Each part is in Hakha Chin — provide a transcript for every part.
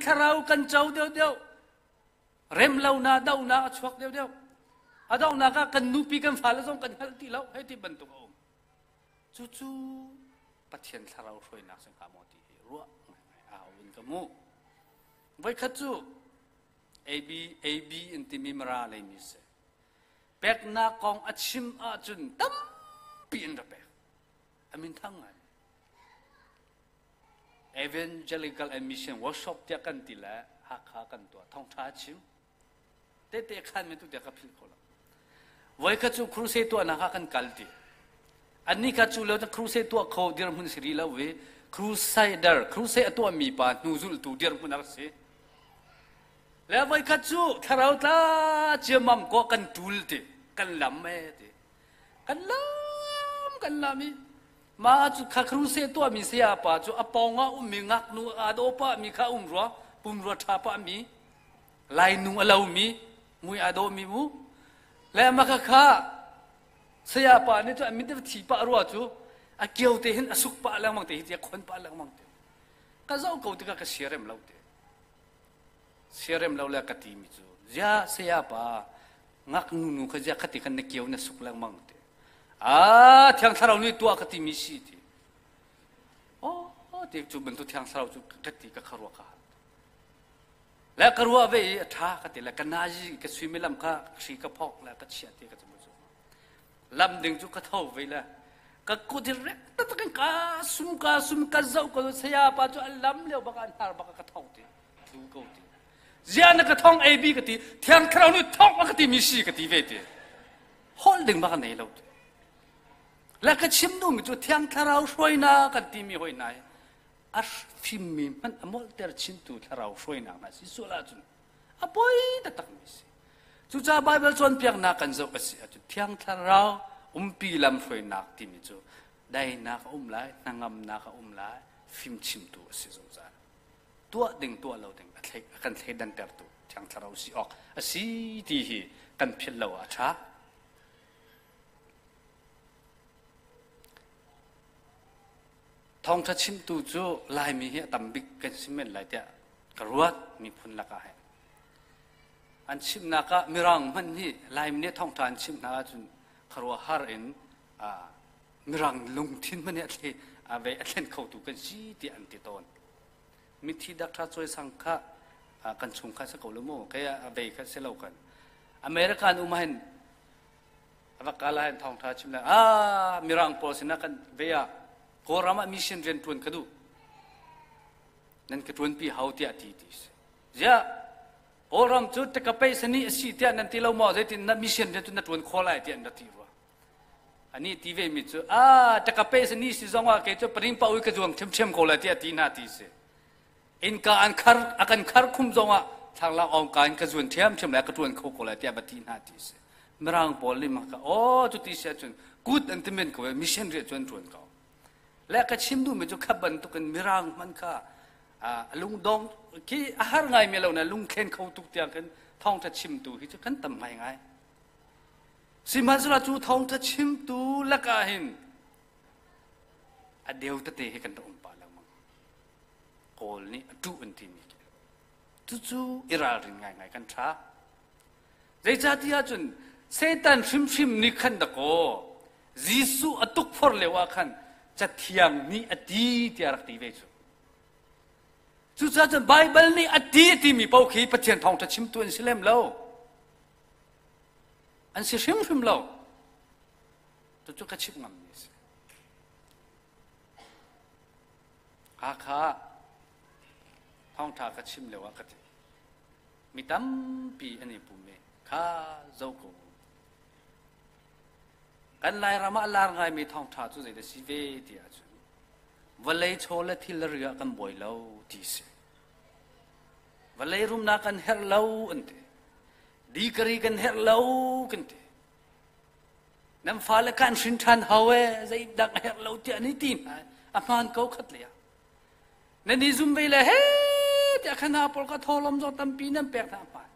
Thlarau kan co deuhdeuh, remlonak, dohnak a chuak deuhdeuh. A donghnak ah kan nupi kan fale zong kan hngalh ti lo, hei ti bantuk a um. Cucu Pathian Thlarau hruainak si hnga maw ti hi ruah ngaingai a hau in ka hmuh. Voikhat cu AB, AB in timi Mara leimi si. Peknak kong a chim ahcun tampi in ra pek. A min thang ngai. Evangelical and Mission Workshop tiah kan ti le Hakha kan tuah. Thawngṭha a chim. Tete khan men tu tiah ka philh kho lo. Voikhat cu crusade tuahnak ah kan kal ti. Annih kha cu lo crusade tuah kho dirhmun si rih lo i crusader, crusade a tuahmi pa hnu zultu dirhmun a rak si. Le voikhat cu thlarau tla ciammam ko kan ṭul ti, kan lam e ti. Kan lam, kan lam i mah cu kha crusade tuahmi saya pa cu a pawng ah ummi ngaknu aa daw pahmi kha um rua, pumrua ṭha pahmi, Lainu a lomi, mui aa dawhmi mu. Le mah kha kha saya pa nih cu a mit thi pah rua cu a kio te hin a suk pah lengmang te hi ti a khon pah lengmang te. Ka zoh ko tikah ka siarem lo te. Siarem lo le ka ti mi cu zia saya pa ngaknu nu kha zia khati khan na kio na suk lengmang te. Ah thiang thlarau nih tuah ka ti mi si ti. Oh ti cu bantuk thiang thlarau cu ka ti ka kharua ka Le ka ruah ve i a ṭha ka ti le ka nazi ka suimilam kha hri ka phok le ka chiah ti ka cu cu. Lam ding cu ka tho ve le ka kut hi rek taktak in ka sum ka sum ka zoh ko saya pa cu a lam lio bak ah hnar bak ka thong ti tlu ko ti. Zia na ka thong ei bi ka ti thiang thlarau nih thong a ka ti mi si ka ti ve ti. Holh ding bak a nei lo ti. Le ka chim duhmi cu thiang thlarau hruainak kan timi hoi nai a fimmi hmanh a molhter chintu thlarau hruainak hna si sual ahcun a poi taktakmi a si. Cucaah Baibal cawnpiaknak kan zoh a si ahcun Thiang Thlarau umpi lam hruainak timi cu dainak a um lai, hnangamnak a um lai, fimchimtu a si zungzal. Tuah ding tuah lo ding a thlei, a kan thleidantertu Thiang Thlarau si awk a si ti hi kan philh lo ah a ṭha. Thawngṭha chimtu cu Laimi hi a tam bik kan si men lai tiah ka ruat miphun lakah hin. An chimnak ah Mirang hmanh hi Laimi nih thawngṭha an chimh hna ahcun khuaruahhar in Mirang lungthin hmanh hi a thle a ve a thlen khotu kan si tiah an ti tawn. Mithi dakṭha cawisang kha kan chung kha si ko lo mu kei a vei kha si lo kan. American um hin a va kal ah hin thawngṭha chim le ah Mirang pawl sinah kan ve ah Kawlram ah mission rian ṭuan ka duh nan ka ṭuanpi hau tiah ti ti si ziah Kawlram cu takapei sani a si tiah nan ti lo maw zeitin na mission rian cu na ṭuan khawh lai tiah an ra ti rua ani ti ve mi cu ah takapei sani si zong ah kei cu paring pa ui ka zuang ṭhiamṭhiam ko lai tiah ti hna ti si innka an khar a kan khar khum zongah thlanglang ongka in ka zuan ṭhiamṭhiam lai ka ṭuan kho ko lai tiah va ti hna ti si mirang pawl nih mah ka aw cu ti si ahcun kut an ti men ko i mission rian cu an ṭuan ko le ka chim duhmi cu kha bantukin mirang hman kha a lungdong khi a har ngai mi lo na lungthlen kho tuk tiang khin thawngṭha chimtu hi cu kan tam ngai ngai sihmanhsehlaw cu thawngṭha chimtu lakah hin a deu tete hi kan rak um pah lengmang Kawl nih a ṭuh an timi khi. Cucu i ralrin ngaingai kan ṭha. Zeicahtiah cun Satan hrimhrim nih khan dakaw Jesuh a tukforh lio ah khan Cathiang nih a ti tiah rak ti ve cu. Cucaah cun Baibal nih a ti a timi paoh khi Pathian thawngṭha chimtu an si lem lo. An si hrimhrim lo. Cucu ka chimh ngammi a si. Hakha thawngṭha ka chim lio ah ka ti. Mi tampi an i pum i kha zo ko. Kan Lairam ah lar ngaimi thawngṭha cu zeidah si ve ti ahcun vawlei chaw le thil ri ah kan buai lo ti si. Vawlei rumnak kan herh lo an ti. Dikari kan herh lo kan ti. Nan fale kan hrin ṭhan hau e zeidang a herh lo tiah an i ti hna a hmaan ko khat lei ah nan i zum ve le he tiah khan hna pawl kha thawlawm zong tampi nan pek hna hmaan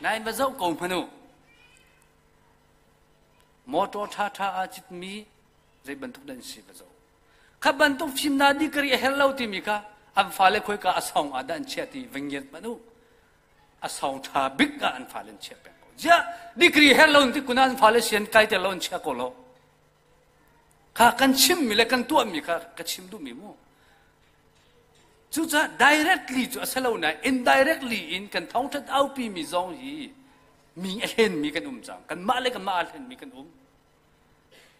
nain va zoh ko hmanh u motor ṭha ṭha aa citmi zei bantuk nan si va zoh kha bantuk fimnak degree a herh lo timi kha An fale khoika a sawng ah dah an chiah ti va ngiat hmanh u. A sawng ṭha bik ah an fale an chiah peng ko. Ziah degree her lo ti kun an fale sian kai te lo an chia ko lo. Kha kan chimmi le kan tuahmi kha ka chim duhmi mu. Cucaah directly cu a si lo nain indirectly in kan thawngṭhat aupi mi zong hi mi a hlenmi kan um cang. Kanmah le kanmah a hlenmi kan um.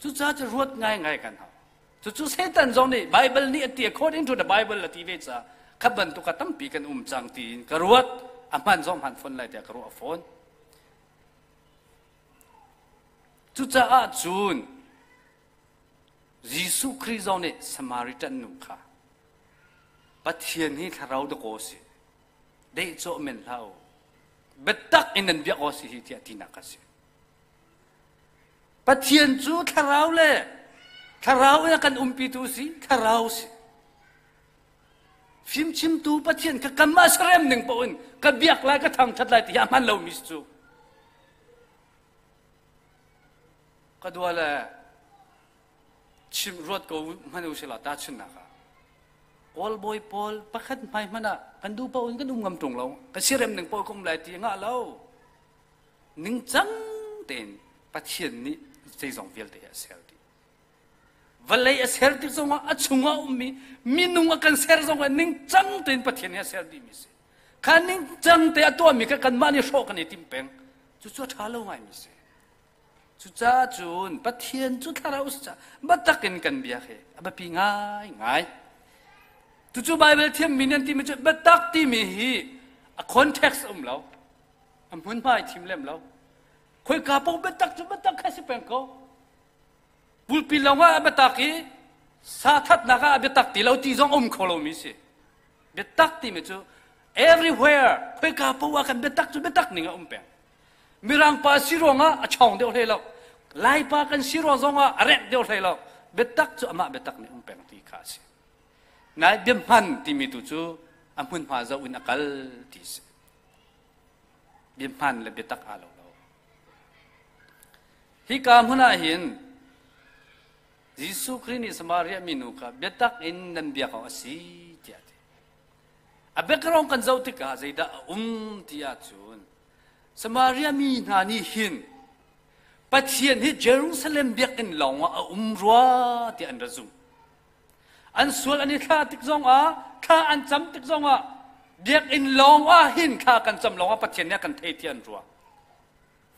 Cucaah cu ruat ngaingai kan hau. Cucu Satan zong nih Bible nih a ti according to the Bible a ti ve caah kha bantuk a tampi kan um cang tiin ka ruat. A hman zong hman fawn lai tiah ka ruah fawn. Cucaah cun Jesuh Khrih zong nih Samaritan nu kha Pathian hi thlarau dakaw si dehcawh men hlah u biatak in nan biak aw si hi tiah tinak a si. Pathian cu thlarau le thlarau in a kan umpitu si thlarau si. Fimchimtu Pathian kha kanmah serem ning paoh in ka biak lai ka thangṭhat lai ti hi a hman lomi si cu. Ka dua le chim ruat ko hmanh u sila tahchunhnak ah Kawl bawi pawl pakhat hmai hmanh ah kan duh paoh in kan um ngam ṭung lo ka sirem ning paoh ka um lai ti ngah lo ningcang tein Pathian nih zeizong vialte hi a ser dih vawlei a ser tik zongah a chungah ummi minung a kan ser zongah ningcang tein Pathian nih a ser dihmi si kha ningcang te a tuahmi kha kanmah nih hrawh kan i tim peng cucu a ṭha lo ngaimi si Cucaah cun Pathian cu thlarau si caah biatak in kan biak hi a biapi ngaingai. Cucu Baibal thiammi nih an timi cu biatak timi hi a context a um lo. A hmunhma ai thim lem lo. Khoika paoh biatak cu biatak kha si peng ko. Pulpi lawng ah a biatak i sa thatnak ah a biatak ti lo ti zong um kho lomi si. Biatak timi cu everywhere khoika paoh ah kan biatak cu biatak ning a um peng. Mirang pa si ruangah a chawng deuh hlei lo. Laipa kan si ruang zongah a rengh deuh hlei lo. Biatak cu amah biatak nih um peng ti kha a si. Nai biahman timi tu cu a hmunhma zoh in a kal ti si. Biahman le biatak aa lo lo. Hika hmun ah hin Jesuh Khrih nih Samaria minu kha biatak in nan biak awk a si tiah a ti. A background kan zoh tikah zeidah a um ti ahcun Samaria mi hna nih hin Pathian hi Jerusalem biakinn lawng ah a um rua tiah an ra zumh. An sual an i thlah tik zongah, thla an cam tik zongah biakinn lawng ah hin thla kan cam lawng ah Pathian nih a kan thei tiah an ruah.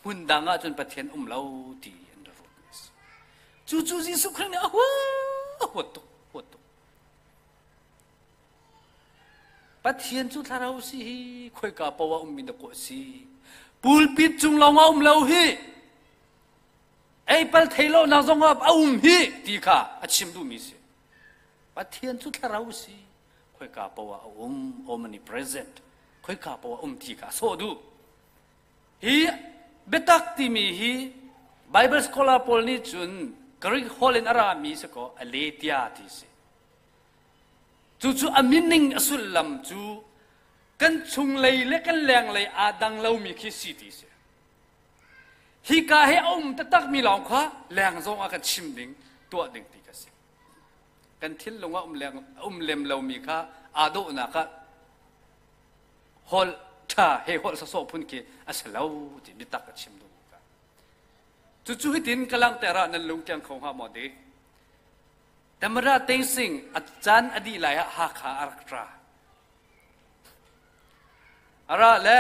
Hmun dang ah cun Pathian um lo ti an ra ruat. Cucu Jesuh Khrih nih a huat tuk, huat tuk. Pathian cu thlarau si hi khoika poah ummi na kawh si. Pulpit cung lawng ah um lo hi. Ei pal thei lo nak zong ah a um hi ti kha a chim duhmi si. Pathian cu thlarau si. Khoika poah a um, omnipresent. Khoika poah um ti kha a sawh duh. Hi biatak timi hi Bible scholar pawl nih cun Greek holh in a rami si kaw aletheia ti si. Cucu a meaning a sullam cu kan chunglei le kan lenglei aa dang lomi khi si ti si. Hika hi a um taktakmi lawng kha leng zong ah kan chim ding, tuah ding ti kha si. Kan thinlung ah um, leng, um lem lomi kha aa dawhnak ah holh ṭha he holh sawsawh phun khi a si lo ti biatak a chim duh ka. Cucu hitin ka langhter ah nan lung tliang kho hnga maw dik? Tamara Tengsing a caan a dih lai ah Hakha a rak ra. A ra le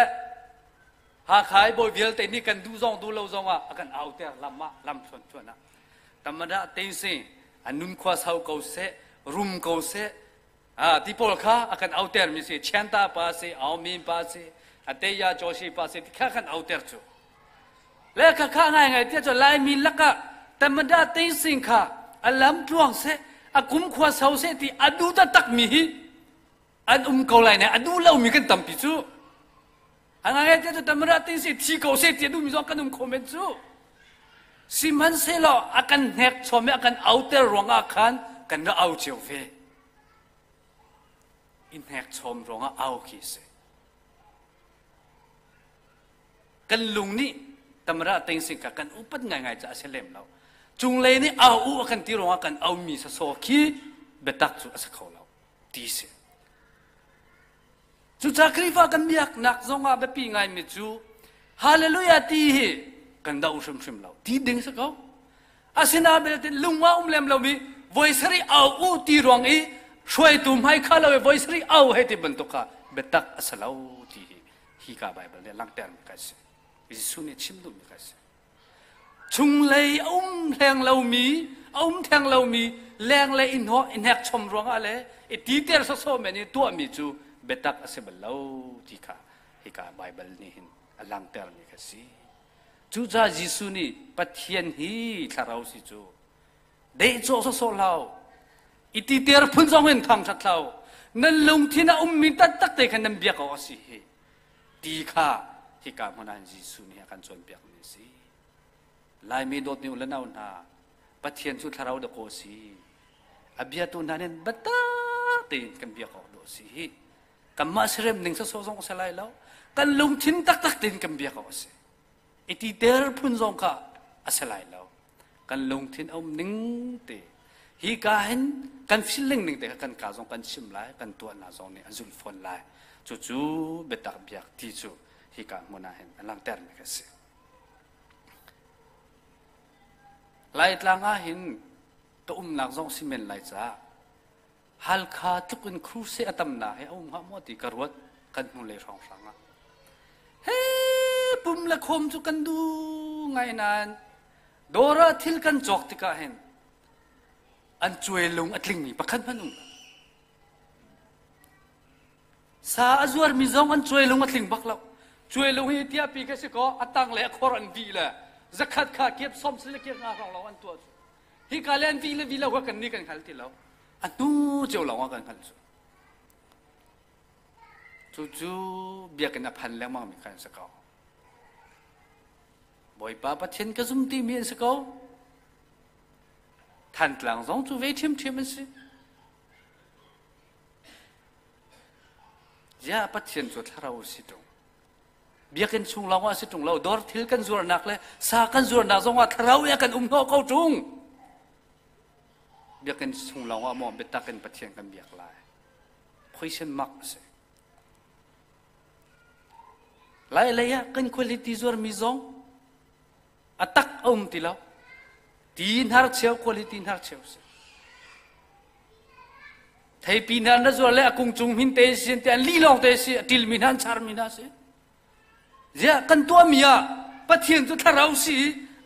Hakha i bawi vialte nih kan duh zong duh lo zong ah a kan auter lam ah lam thluan thluan ah. Tamara Tengsing a nun khua sau ko seh, rum ko seh, ah ti pawl kha a kan auter mi si Chianta pa si, Aomin pa si, Ateya Joshi pa si ti kha kan auter cu. Le kha kha ngaingai tiah cu Laimi lakah Tamada Tengsing kha a lam tluang seh, a kumkhua sau seh ti a duh taktakmi hi an um ko lai ne a duh lomi kan tampi cu. A ngaingai tiah cu Tamada Tengsing thi ko seh ti a duhmi zong kan um kho men cu. Sihmanhsehlaw a kan hnek chom i a kan auter ruangah khan kan ra au cio ve. I hnek chom ruangah au khi si. Kan lung nih tamra tengsin kha kan upat ngaingai ca a si lem lo. Cunglei nih au u a kan ti ruangah kan aumi sasaw khi biatak cu a si kho lo ti si. Cucaah Khrihfa kan biaknak zongah biapi ngaimi cu Hallelujah ti hi kan doh hrimhrim lo. Ti ding si ko. Asinain belte lung ah um lem lomi voi sarih au u ti ruang i hruaitu hmai kha lo i voi sarih au hei ti bantuk kha biatak a si lo ti hi hika Baibal nih langhtermi kha a si. Jesuh nih chim duhmi kha a si. Chunglei a um hleng lomi, a um theng lomi lenglei i hnawh i hnek chom ruangah le i titer sawsawh men i tuahmi cu biatak a si bal lo ti kha hika Baibal nih hin a langhtermi kha si. Cucaah Jesuh nih Pathian hi thlarau si cu dehcawh sawsawh hlah i titer phun zong in thangṭhat hlah nan lungthin a ummi taktak te khan nan biak awk a si hi ti kha hika hmun ah Jesuh nih a kan cawnpiakmi a si. Laimi dawtmi u le nau hna, Pathian cu thlarau dakaw a si. A biatu hna nih biatak tein kan biak awk dawh a si hi. Kanmah serem ning sawsawh zong a si lai lo. Kan lungthin taktak tein kan biak awk a si. I titer phun zong kha a si lai lo. Kan lungthin a um ning te hi ka hin kan feeling ning te kha kan ka zong kan chim lai, kan tuahnak zong nih a zulh fawn lai. Cucu biatak biak ti cu hika hmun ah hin a langhtermi ka si. Laitlang ah hin ka umnak zong si men lai caah Halkha tluk in crusade a tamnak hi a um hnga maw ti ka ruat kan hnulei hrawnghrang ah. He pum le khawm cu kan duh ngai nain dawr ah thil kan cawk tikah hin an cuai lung a tlingmi pakhat hmanh um lo. Sa a zuarmi zong an cuai lung a tling bak lo. Cuai lung hi tiahpi ka si kaw a tang le a khor an vih le zakhat kha kiap som si le kiap nga hrawng lawng an tuah cu. Hika le an vih le vih lo kha kan nih kan hngal ti lo. A hnu cio lawng ah kan hngalh cu. Cucu biakinn a phan lengmang mi kha an si ko. Bawipa Pathian ka zum timi an si ko. Thantlang zong cu ve ṭhiamṭhiam an si. Ziah Pathian cu thlarau a si ṭung. Biakinn chung lawng ah a si ṭung lo. Dawr thil kan zuarnak le sa kan zuarnak zong ah thlarau i a kan um hnawh ko ṭung. Biakinn chung lawng ah maw biatak in Pathian kan biak lai. Question mark a si. Lai lei ah kan quality zuarmi zong a tak a um ti lo. Ti hnarcheu quality hnarcheu si. Theipi hna na zuar le a kung cung hin te si te an li lawng te si a tilmi hna an charmi hna si. Ziah kan tuahmi ah Pathian cu thlarau si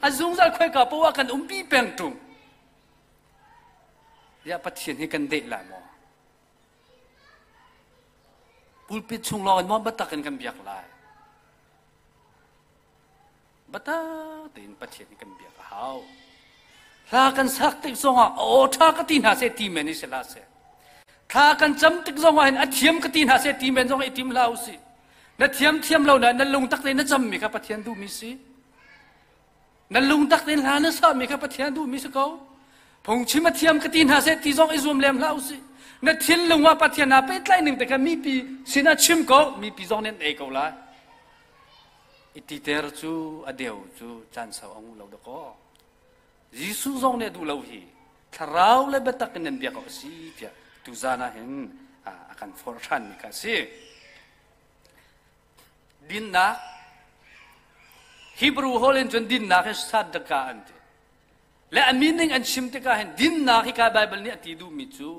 a zungzal khoika poah ah kan umpi peng ṭung. Ziah Pathian hi kan deh lai maw? Pulpit chung lawng in maw biatak in kan biak lai? Biatak tein Pathian hi kan biak a hau. Hla kan sak tik zongah a aw ṭha ka ti hna seh ti men i si hlah seh. Thla kan cam tik zongah hin a thiam ka ti hna seh ti men zong i tim hlah usih. Na thiam thiam lo na na lungtak tein na cammi kha Pathian duhmi si. Na lungtak tein hla na sami kha Pathian duhmi si ko. Phungchim a thiam ka ti hna seh ti zong i zuam lem hlah usih. Na thinlung ah Pathian aa pehtlaih ning te kha mipi sinah chim ko, mipi zong nih an ei ko lai. I titer cu a deu cu caan sau a nguh lo dakaw. Jesuh zong nih a duh lo hi thlarau le biatak in nan biak awk a si tiah tuzaan ah hin a kan forh ṭhanmi kha a si. Dinnak Hebrew holh in cun dinnak hi sadaka an ti. Le a meaning an chim tikah hin dinnak hi ka Bible nih a ti duhmi cu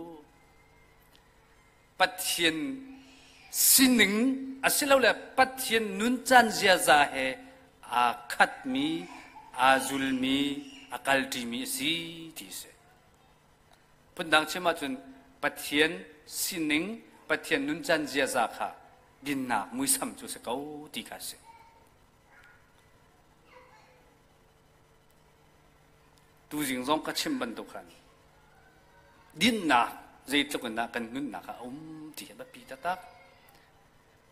Pathian sining asilole Pathian nuncan ziaza he aa khatmi, aa zulmi, a kalṭimi a si ti a si. Phundang chim ahcun Pathian sining, Pathian nuncan ziaza kha dinnak muisam cu a si ko ti kha a si. Tuzing zong ka chim bantuk khan dinnak zeitluk in dah kan nunnak ah a um ti hi a biapi taktak.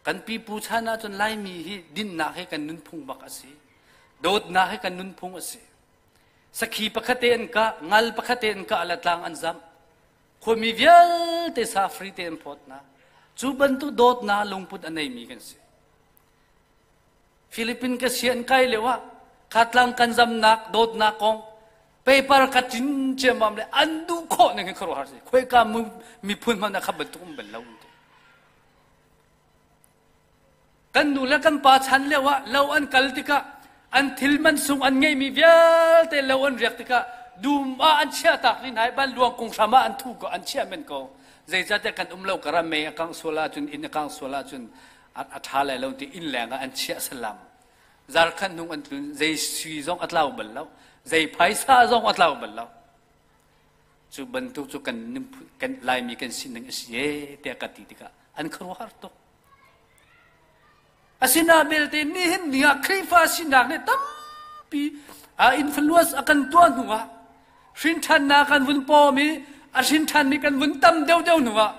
Kan pipu chan ahcun Laimi hi dinnak hi kan nunphung bak a si. Dawtnak hi kan nunphung a si. Sakhi pakhat te an kah, ngal pakhat te an kah le tlang an zamh. Khuami vialte sa free te an phawt hna. Cu bantuk dawtnak lungput a neimi kan si. Philippine ka sian kai lio ah khatlang kan zamnak dawtnak kong paper ka cin ciammam le an duh khawh ning hi khuaruahhar si khoika miphun hmanh ah kha bantuk um bal lo. Kan nu le kan pa chan lio ah lo an kal tikah an thil man sung an ngeihmi vialte lo an riak tikah dum ah an chiah tak ni hna i banluang kung hram ah an thu ko an chiah men ko. Zeicahtiah kan um lo karah mei a kangh sual ahcun inn a kangh sual ahcun a ṭha lai lo ti inn leng ah an chiah salam. Zarkhat hnung an tlun zei sui zong a tlau bal lo zei phaisa zong a tlau bal lo. Cu bantuk cu kan kan Laimi kan sining a si e tiah ka ti tikah an khuaruahhar tuk. Asina belte nihin ni ah Khrihfa sinak nih tampi a influence a kan tuah hnu ah hrinṭhannak kan vun pawm i a hrinṭhanmi kan vun tam deuhdeuh hnu ah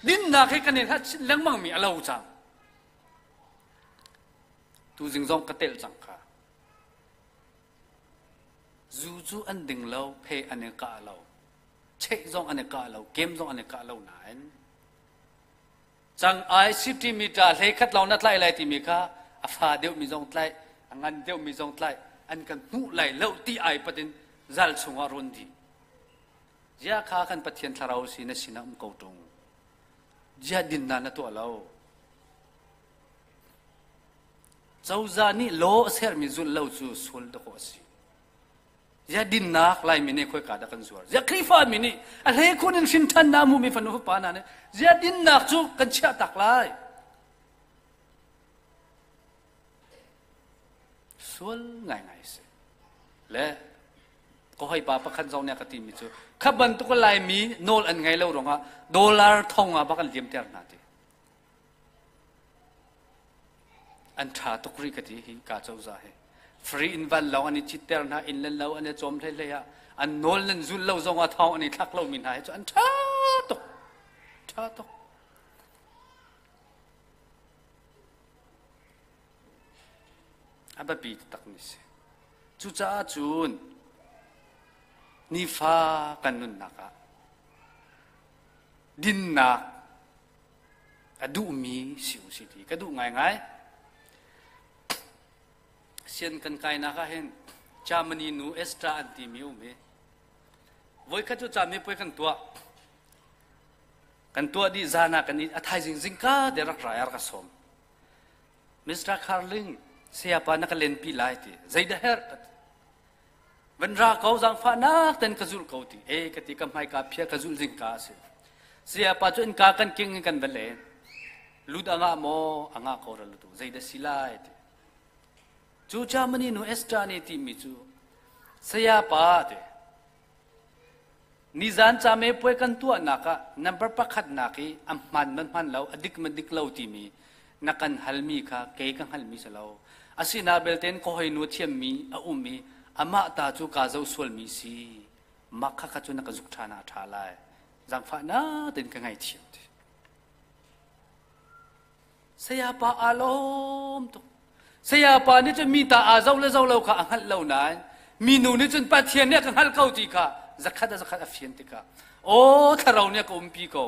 dinnak hi kan i hlat chin lengmang mi a lo cang. Tuzing zong ka telh cang kha. Zu cu an ding lo, phe an i kah lo, cheih zong an i kah lo, kem zong an i kah lo nain cang ai centimeter hlei khat lawng na tlaih lai timi kha a fa deuhmi zong tlaih, a ngan deuhmi zong tlaih, an kan hmuh lai lo ti ai pat in zal chungah run dih. Zia kha kan Pathian thlarau si na sinah um ko ṭung. Zia dinna na tuah lo. Cozah nih law a sermi zulh lo cu sual dawh a si. Ziah dinnak Laimi nih khoika dah kan zuar? Ziah Khrihfami nih a hleikhun in hrin ṭhan na hmumi fanu fapa hna nih ziah dinnak cu kan chiah tak lai? Sual ngaingai si. Le ka hawipa pakhat zong nih a ka timi cu kha bantuk Laimi nawl an ngei lo ruangah dollar thong ah bak an liamter hna ti. An ṭha tuk rih ka ti hi ka cozah hi. Free in vanlawng an i citter hna, inn le lo an i cawm hleihlei ah an nawl nan zul lo zong ah thawng an i thlak lomi hna hi cu an ṭha tuk. Ṭha tuk. A biapi takmi si. Cucaah cun nifa kan nunnak ah dinnak a duhmi si u si ti ka duh ngaingai. Sian kan kainak ah hin Germany nu Estra an timi um i voikhat cu camipuai kan tuah. Kan tuah dih zan ah kan i a thaizing zingka te rak rai a rak ka sawm. Mr. Carling, sayapa na ka lenpi lai ti. Zeidah herh? Ka ti. Van ra ko zaangfahnak ten ka zulh ko ti. E ka ti ka hmaika phia ka zulh zingka a si. Sayapa cu innka kan king in kan va len. Lut a ngah maw? A ngah ko ra lutu. Zeidah si lai ti. Cu Germany nu Esther nih timi cu sayapa ti. Nizan camepuai kan tuahnak ah number pakhatnak i a hmaan man hmaan lo, a dik man dik lo timi na kan halmi kha kei ka hngalhmi si lo. Asina belten ka hawinu thiammi a um i amah ta cu kaa zoh sualmi si. Mah kha kha cu na ka zuk ṭhan ah a ṭha lai. Zaangfahnak tein ka ngaithiam ti. Sayapa aa lawm tuk. Sayapa nih cun mi ta aa zoh le zoh lo kha a hngalh lo nain minu nih cun Pathian nih a ka hngalh ko ti kha zakhat a zakhat a fian tikah aw thlarau nih a ka umpi ko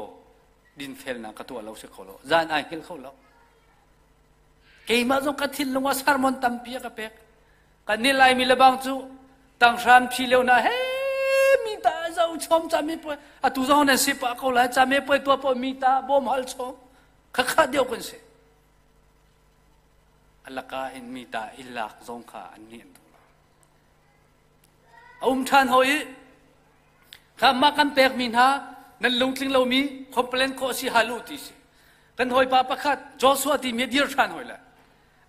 dinfelnak ka tuah lo si kho lo zan ai hngilh kho lo keimah zong ka thinlung ah sermon tampi a ka pek kan nih laimi le bang cu tanghran phi lio na he mi ta zo chom cha mi puai atu zong nan si pa ko lai cha me puai tua po mi ta bom hal chom Khakha deuh kan si. A laka in mi ta i lak zong kha an nih an duh lo. A um ṭhan hoi i kha mah kan pekmi hna nan lungtling lomi complain khawh si hal u ti si. Kan hawipa pakhat Joshua timi a dir ṭhan hoi le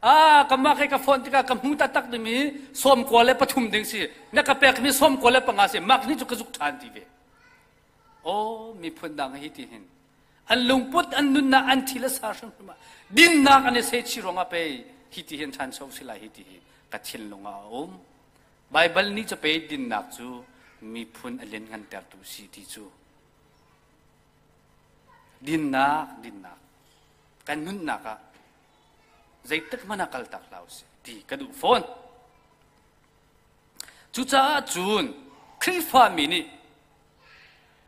ah kamah kai ka phone tikah ka hmu taktak dingmi 93 ding si na ka pekmi 95 si mak ni cu ka zuk ṭhan ti ve. Aw miphun dang hi ti hin an lungput an nunnak an thil a sa hrimhrim ah dinnak an i sehchih ruangah pei hi ti hin ṭhancho si lai hi ti hi ka thinlung ah a um Baibal nih cu pei dinnak cu miphun a lianngantertu si ti cu dinnak dinnak kan nunnak ah zeitik hmanh ah kal tak hlah usih ti ka duh fawn cucaah cun Khrihfami nih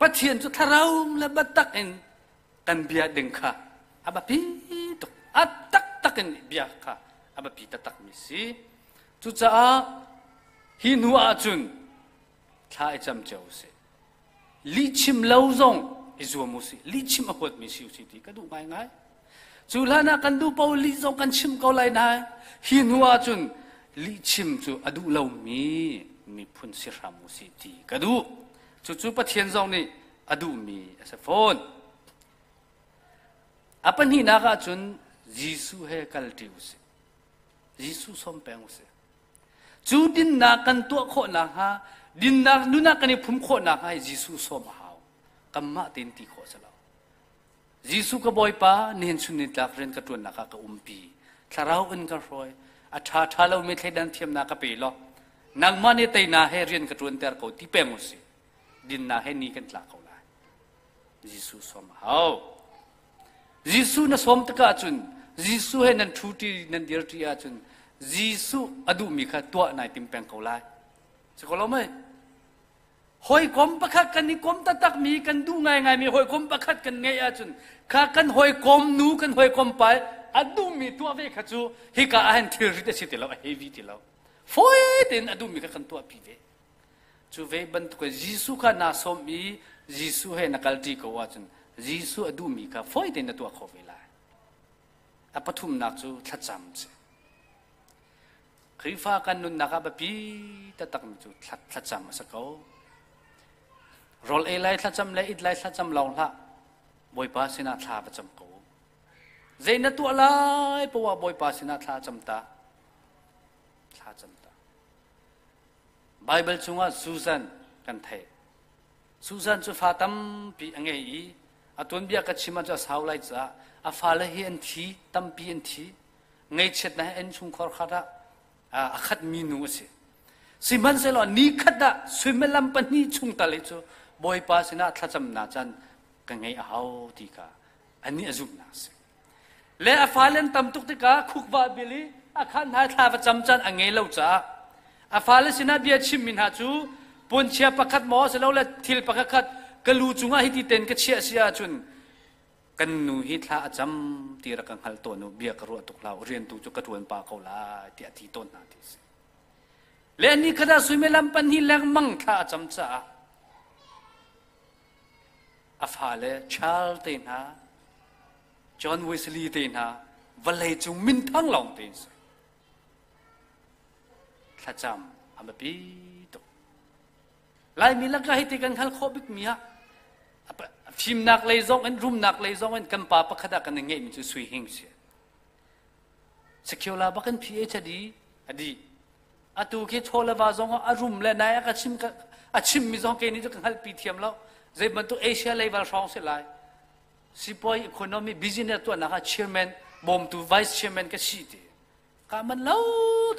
Pathian cu thlarau le biatak in kan bia ding kha a biapi tuk. A taktak in bia kha a biapi taktakmi si. Cucaah hi hnu ahcun thla i cam cio usih. Lihchim lo zong i zuam usih. Lihchim a huatmi si usih ti ka duh ngaingai. Cu hlan ah kan duh paoh lih zong kan chim ko lai nain hi hnu ahcun lihchim cu a duh lomi miphun si hram u sih ti ka duh. Cucu Pathian zong nih a duhmi a si fawn. A pahnihnak ahcun Jesuh he kalṭi u sih. Jesuh sawm peng u sih. Cu dinnak kan tuah khawh nakhnga, dinnak nun ah kan i phum khawh nakhnga hi Jesuh sawm a hau. Kanmah tein ti khawh a si lo. Jesuh ka Bawipa, nihin chun nitlak rian ka ṭuannak ah ka umpi. Thlarau in ka hruai. A ṭha ṭha lomi thleidan thiamnak ka pe law nangmah nih teina he rian ka ṭuanter ko ti peng u sih. Dinnak he ni kan tla ko lai. Jesuh sawm a hau. Jesuh na sawm tikah cun Jesuh he nan ṭhuṭi nan dirṭi ahcun Jesuh a duhmi kha tuah nai tim peng ko lai. Si ko lo mei? Hawikom pakhat kan i kom taktakmi kan duh ngaingaimi hawikom pakhat kan ngeih ahcun kha kan hawikom nu kan hawikom pa a duhmi tuah ve kha cu hika ah hin thilrit a si ti lo, a heavy ti lo. Fawi tein a duhmi kha kan tuahpi ve. Cu ve bantuk in Jesuh kha naa sawm i Jesuh he na kalṭi ko ahcun Jesuh a duhmi kha fawi tein na tuah kho ve lai. A pathumnak cu thlacam si. Khrihfa kan nunnak ah biapi taktakmi cu thlacam a si ko. Rawl ei lai thlacam le it lai thlacam lawng hlah. Bawipa sinah thla va cam ko. Zei na tuah lai poah Bawipa sinah thla cam ta. Thla cam ta. Bible chungah Susan kan theih. Susan cu fa tampi a ngei i a tuanbia ka chim ahcun a sau lai caah a fale hi an thi, tampi an thi. Ngaihchiatnak he innchungkhar khat ah a khatmi nu a si. Sihmanhsehlaw ni khat ah suimilam pahnih chung tal hi cu Bawipa sinah thlacamnak caan ka ngeih a hau ti kha anih a zumhnak a si. Le a fale an tam tuk tikah khukva bil i a khan hna thla va cam caan a ngei lo caah a fale sinah bia chimmi hna cu puanchia pakhat maw silole thil pakhat khat ka lu cungah hiti ten ka chiah si ahcun kan nu hi thla a cam ti rak ka hngal tawn u, bia ka ruah tuk hlah u, rian tu cu ka ṭuan pah ko lai tiah a ti tawn hna ti a si. Le ni khat ah suimilam pahnih lengmang thla a cam caah a fale Charles te hna, John Wesley te hna vawlei cung minthang lawng te si. Thlacam a biapi tuk. Laimi lakah hiti kan hngal khawh bikmi ah fimnak lei zong in rumnak lei zong in kan pa pakhat ah kan i ngeihmi cu Sui Hing si. Secular bak in PhD a dih. Atu khi chaw le va zong a rum le nai a ka chim a chimmi zong kei nih cu ka hngalhpi thiam lo. Zei bantuk Asia leival hrawng si lai. Sipuai economy business tuahnak ah chairman bawmtu vice chairman ka si ti. Ka man lo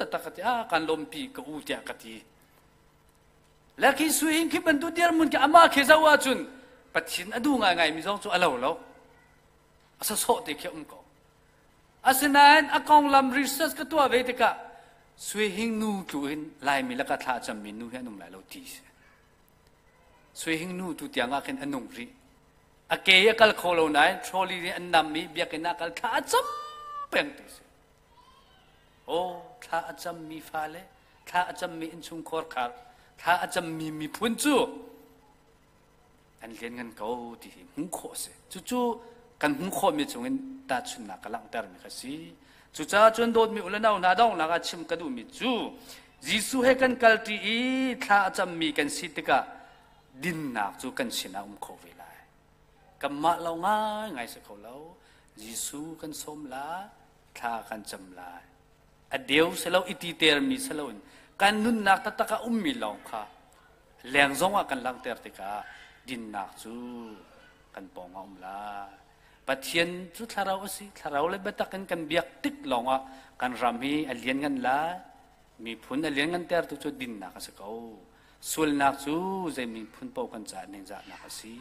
taktak ka ti. Ah kan lawmpi ka u tiah ka ti. Le khi sui hin khi bantuk dirhmun khi amah khi zoh ahcun Pathian a duh ngaingai mi zong cu a lo lo. A sawsawh te khi a um ko. Asinain a konglam research ka tuah ve tikah sui hing nu tlu in Laimi lakah thla a cammi nu hi an um lai lo ti si. Sui hing nu tu tiang ah khin a nung rih. A ke a kal kho lo nain trolley nih an nam i biakinn ah kal thla a cam peng ti si. Aw, thla a cammi fale, thla a cammi innchungkhar khar, thla a cammi miphun cu an lianngan ko ti hi hmuh khawh a si. Cucu kan hmuh khawhmi chungin tahchunhnak ka langhtermi kha si. Cucaah cun dawtmi u le nau hna donghnak ah chim ka duhmi cu Jesuh he kan kalṭi i thla a cammi kan si tikah dinnak cu kan sinah um kho ve lai. Kanmah lo ngaingai si kho lo. Jesuh kan sawm lai, thla kan cam lai. A deu si lo, i titermi si loin kan nunnak taktak ah ummi lawng kha leng zong ah kan langhter tikah dinnak cu kan pawng ah um lai. Pathian cu thlarau a si. Thlarau le biatak in kan biak tik lawngah kan ram hi a lianngan lai. Miphun a lianngantertu cu dinnak a si ko. Sualnak cu zei miphun paoh kan caah ningzahnak a si.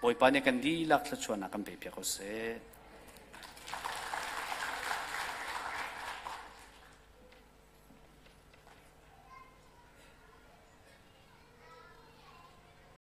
Bawipa nih kan dihlak thluachuahnak kan pe piak ko seh.